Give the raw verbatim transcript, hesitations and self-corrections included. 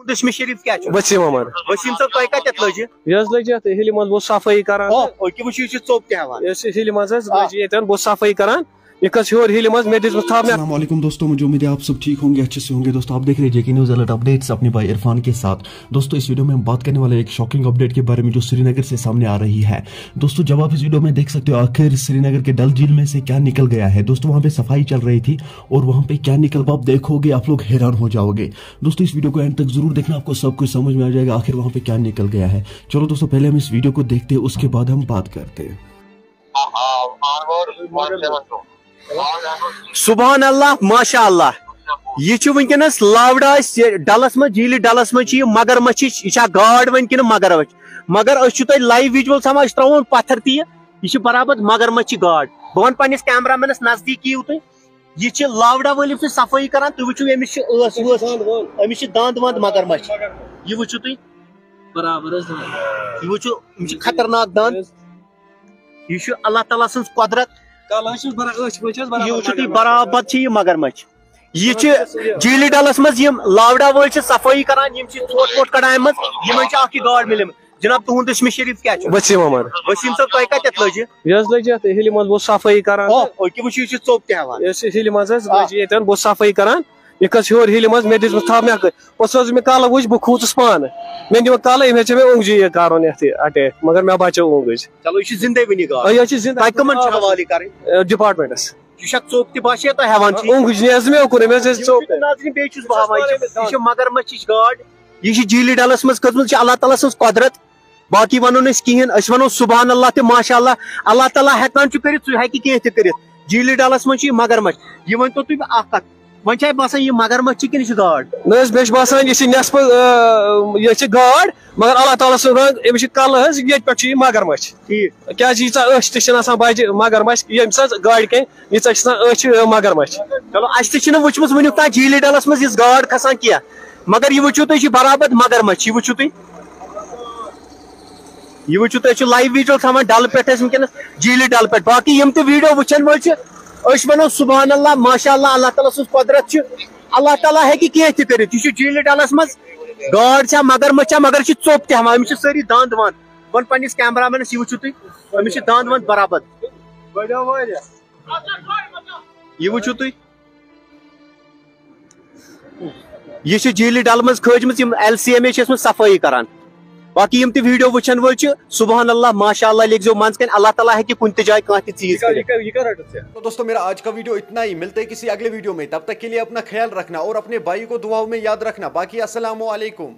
دشمے شریف کیٛاہ چھُ؟ وسیٖم احمد۔ وسیٖم صٲب، تۄہہِ کَتٮ۪تھ لٔجہِ؟ یہِ حظ لٔجہِ یَتھ ہِلہِ منٛز، بہٕ اوسُس صفٲیی کران۔ او، او، کہِ وٕچھِو، یہِ چھُ ژوٚپ تہِ ہٮ۪وان۔ یۄس یہِ ہِلہِ منٛز حظ آ۔ لٔجہِ ییٚتٮ۪ن، بہٕ اوسُس صفٲیی کران۔ یہِ کھٔژ ہیوٚر ہِلہِ منٛز، مےٚ دِژمٕژ تھپھ، مےٚ السلام علیکم دوستوں، مجھے امید ہے آپ سب ٹھیک ہوں گے، اچھے سے ہوں گے۔ دوستوں، آپ دیکھ رہے ہیں جے کے نیوز الرٹ اپڈیٹس اپنے بھائی عرفان کے ساتھ۔ دوستوں، اس वीडियो में हम बात करने वाले हैं एक शॉकिंग अपडेट के बारे में जो श्रीनगर से सामने आ रही है। दोस्तों, जब आप इस वीडियो में देख सकते हो आखिर श्रीनगर के डल झील में से क्या निकल गया है। दोस्तों, वहाँ पे सफाई चल रही थी और वहाँ पे क्या निकल, आप देखोगे, आप लोग हैरान हो जाओगे। दोस्तों, इस वीडियो को एंड तक जरूर देखना, आपको सब कुछ समझ में आ जाएगा आखिर वहाँ पे क्या निकल गया है। चलो दोस्तों, पहले हम इस वीडियो को देखते हैं, उसके बाद हम बात करते हैं। سبحان اللہ، ماشاء اللہ۔ یہِ چھُ وٕنکیٚنَس لاوڈا اَسہِ ڈلس منٛز، جھیٖلہِ ڈلس منٛز چھِ یہِ مگرمچھ، یہِ چھا گاڈ وۄنۍ کِنہٕ مگرمچھ؟ مگر أسۍ چھِ تۄہہِ لایو ویجولز ہاوان، أسۍ ترٛاوون پتھر تہِ یہِ۔ یہِ چھِ برابر مگرمچھ، یہِ گاڈ۔ بہٕ وَنہٕ پننِس کیمرہ مینس نزدیٖک یِیِو تُہۍ۔ یہِ چھِ لاوڈا وٲلۍ یِم چھِ صفٲیی کران، تُہۍ وٕچھِو أمِس چھِ ٲس وٲس، أمِس چھِ دند وند مگرمچھ۔ یہِ وٕچھِو تُہۍ، برابر حظ۔ یہِ وٕچھِو، أمِس چھِ خطرناک دند۔ یہِ چھُ اللہ تعالیٰ سٕنٛز قۄدرت۔ کَلہٕ حظ چھُس برابر، أچھ پٔچ حظ یہِ برابر۔ وٕچھِو تُہۍ، برابر چھِ یہِ مگرمچھ۔ یہِ چھِ جھیٖلہِ ڈلس منٛز یِم لاوڈا وٲلۍ چھِ صفٲیی کران، یِم چھِ ژھۄٹھ وۄٹھ کڑان منٛز، یِمن چھِ اکھ یہِ گاڈ مِلمٕژ۔ جناب، تُہُنٛد دشمے شریف کیٛاہ چھُ؟ وسیٖم احمد۔ وسیٖم صٲب، تۄہہِ کَتٮ۪تھ لٔجہِ؟ یہِ حظ لٔج یَتھ ہِلہِ منٛز، بہٕ اوسُس صفٲیی کران۔ او، او، کہِ وٕچھِو، یہِ چھُ ژوٚپ تہِ ہٮ۪وان۔ یۄس یہِ ہِلہِ منٛز حظ آ۔ لٔج ییٚتٮ۪ن، بہٕ اوسُس صفٲیی کران۔ یہِ کھٔژ ہیوٚر ہِلہِ منٛز، مےٚ دِژمٕژ تھپھ، مےٚ کٔر۔ پوٚتُس حظ مےٚ کَلہٕ وٕچھ، بہٕ کھوٗژُس پانہٕ۔ مےٚ نیوٗ کَلہٕ، أمۍ ہیٚژے مےٚ اوٚنٛگجہِ یہِ کَرُن یَتھ یہِ اٹیک، مگر مےٚ بچٲو اوٚنٛگٕج۔ چلو، یہِ چھِ زِندَے وٕنہِ گاڈ۔ آ، یہِ حظ چھِ زِندٕ۔ تۄہہِ کٕمَن چھِ حوالہٕ یہِ کَرٕنۍ؟ ڈپارٹمنٹس۔ یہِ چھا ژوٚپ تہِ باسہِ تۄہہِ ہٮ۪وان چھِ؟ اوٚنٛگٕج نہٕ حظ مےٚ کوٚر، أمۍ حظ ٲسۍ ژوٚپ۔ ناظریٖن، بیٚیہِ چھُس بہٕ ہاوان، یہِ چھِ، یہِ چھِ مگرمچھٕچ گاڈ، یہِ چھِ جھیٖلہِ ڈلس منٛز کھٔژمٕژ، یہِ چھِ اللہ تعالیٰ سٕنٛز قۄدرت۔ باقٕے وَنو نہٕ أسۍ کِہیٖنۍ، أسۍ وَنو سبحان اللہ تہٕ ماشاء اللہ۔ اللہ تعالیٰ ہٮ۪کان چھُ کٔرِتھ، سُہ ہٮ۪کہِ کینٛہہ تہِ کٔرِتھ۔ جھیٖلہِ ڈلس منٛز چھِ یہِ مگرمچھ۔ یہِ ؤنۍ تو تُہۍ مےٚ اکھ کتھ، وۄنۍ چھا باسان یہِ مگرمچھ چھِ کِنہٕ یہِ چھِ گاڈ؟ نہ حظ، مےٚ چھُ باسان یہِ چھِ نٮ۪صفہٕ، آ، یہِ چھِ گاڈ، مگر اللہ تعالیٰ سُنٛد رنٛگ، أمِس چھِ کَلہٕ حظ، ییٚتہِ پٮ۪ٹھ چھُ یہِ مگرمچھ۔ ٹھیٖک۔ کیٛازِ ییٖژاہ أچھ تہِ چھِنہٕ آسان بجہِ مگرمچھ، ییٚمہِ سٕنٛز گاڈِ کَنۍ ییٖژاہ چھِ آسان أچھ، آ، مگرمچھ۔ چلو، اَسہِ تہِ چھِنہٕ وٕچھمٕژ وٕنیُک تام جھیٖلہِ ڈلس منٛز یِژھ گاڈ کھسان کینٛہہ، مگر یہِ وٕچھِو تُہۍ، یہِ چھِ برابر مگرمچھ، یہِ وٕچھِو تُہۍ۔ یہِ وٕچھِو تُہۍ، أسۍ چھِ لایو ویٖڈیو تھاوان ڈل پٮ۪ٹھ، أسۍ وٕنکیٚنَس جھیٖلہِ ڈل پٮ۪ٹھ۔ باقٕے یِم تہِ ویٖڈیو وٕچھَن وٲلۍ چھِ، أسۍ وَنو سبحان اللہ، ماشاء اللہ، اللہ تعالیٰ سٕنٛز قۄدرت چھِ۔ اللہ تعالیٰ ہیٚکہِ کینٛہہ تہِ کٔرِتھ۔ یہِ چھُ جھیٖلہِ ڈلَس منٛز، گاڈ چھا، مگرمچھ چھا، مگر یہِ چھِ ژوٚپ تہِ ہٮ۪وان، أمِس چھِ سٲری دَنٛد وَنٛد۔ وَن پنٛنِس کیمرہ مینَس، یہِ وٕچھِو تُہۍ، أمِس چھِ دَنٛد وَنٛد برابر۔ یہِ وٕچھِو تُہۍ۔ یہِ چھِ جھیٖلہِ ڈل منٛز کھٲجمٕژ، یِم ایل سی ایم اے چھِ ٲسمٕژ صفٲیی کران۔ باقٕے یِم تہِ ویٖڈیو وٕچھن وٲلۍ چھِ، سبحان اللہ، ماشاء اللہ لیکھزیو منٛز کَنہِ، اللہ تعالیٰ ہیٚکہِ کُنہِ تہِ جایہِ کانٛہہ تہِ چیٖز کٔرِتھ۔ تو دوستوں، میرا آج کا वीडियो इतना ही। मिलते हैं किसी अगले वीडियो में, तब तक के लिए अपना ख्याल रखना और अपने भाई को दुआओं में याद रखना। बाकी अस्सलाम वालेकुम।